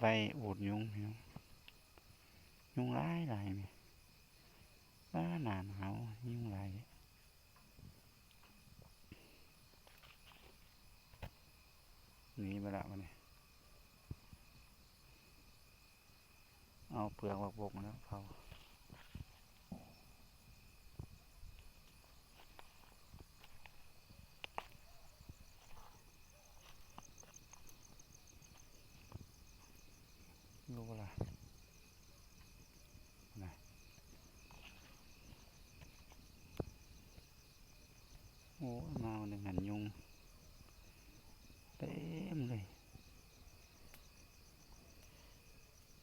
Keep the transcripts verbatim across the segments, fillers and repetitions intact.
ไอ้อูดยุงพี่น้อง ยุงหลายหลายแหม บ้า หน้าหนาวยุงหลาย หนีไปละบัดนี้ เอาเปลือกออกบกมาแล้วเผา รู้บ่ล่ะ นะ โอ้ มาวันหนึ่งหันยุง เต็มเลย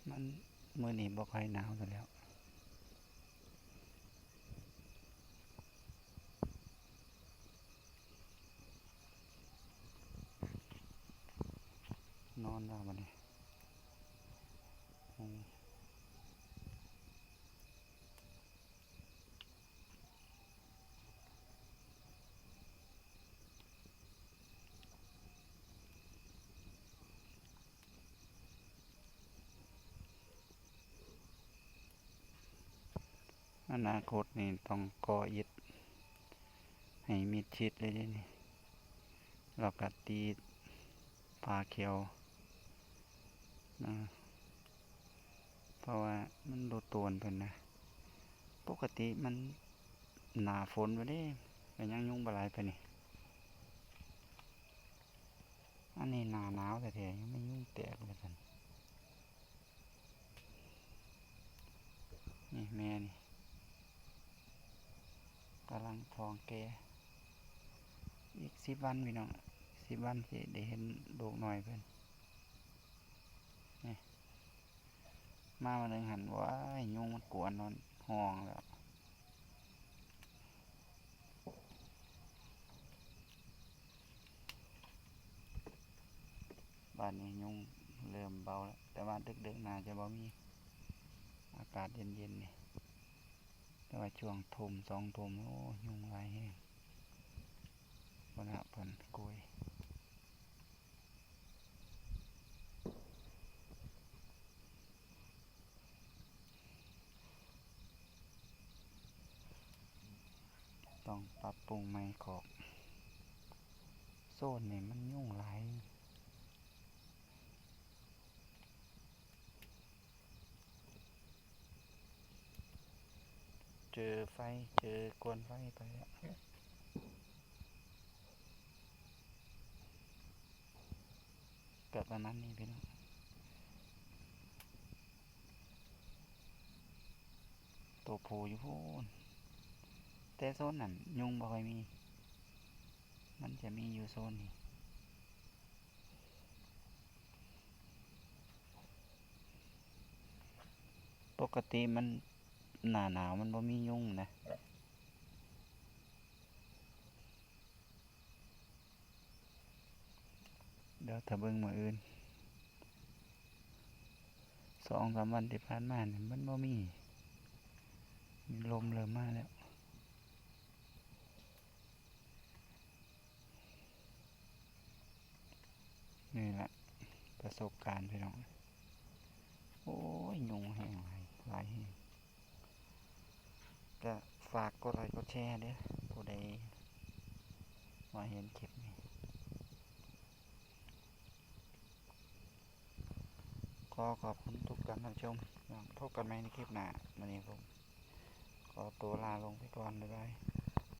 มัน มื้อนี้บ่ค่อยหนาวซะแล้ว นอนแล้วบัดนี้ อืม อนาคตนี่ต้องก่ออิฐให้มิดชิดเลยเด้นี่ แล้วก็ตีผาเขียวนะ เพราะว่ามันบ่โตนเพิ่นนะ ปกติมันหน้าฝนบ่เด้ ก็ยังยุงบ่หลายปานนี้ อันนี้หน้าหนาวแท้ๆ ยังมียุงแตกว่าซั่น นี่แม่นี่ กำลังท้องแก่ อีกสิบวันพี่น้อง สิบวันสิได้เห็นลูกน้อยเพิ่น นี่ มาวันหนึ่งหัน ว้าย ยุงมันกวนนอนห้องแล้ว บาดนี้ยุงเริ่มเบาแล้ว แต่ว่าดึกๆ น่าจะบ่มี อากาศเย็นๆ นี่ แต่ว่าช่วงทุ่ม สองทุ่ม โอ้ ยุงหลายแฮง พุ้นน่ะ เพิ่นโกย ต้องปรับปรุงใหม่คอก โซนนี่มันยุงหลาย เจอไฟ เจอควันไฟไปแล้ว ก็ประมาณนี้พี่น้อง ตัวผู้อยู่พู้น แต่โซนนั้นยุงบ่ค่อยมี มันจะมีอยู่โซนนี้ ปกติมัน หน้าหนาวมันบ่มียุงนะ เดี๋ยวถ้าเบิ่งมื้ออื่น สองสามวันที่ผ่านมานี่มันบ่มี ลมเริ่มมาแล้ว นี่แหละประสบการณ์พี่น้อง โอ้ย ยุงแฮงหลาย หลายแฮง ก็ฝากกดไลค์กดแชร์เด้อ ผู้ใดมาเห็นคลิปนี้ ขอขอบคุณทุกการรับชม พบกันใหม่ในคลิปหน้า มื้อนี้ผมขอตัวลาลงไปก่อน บ๊ายบาย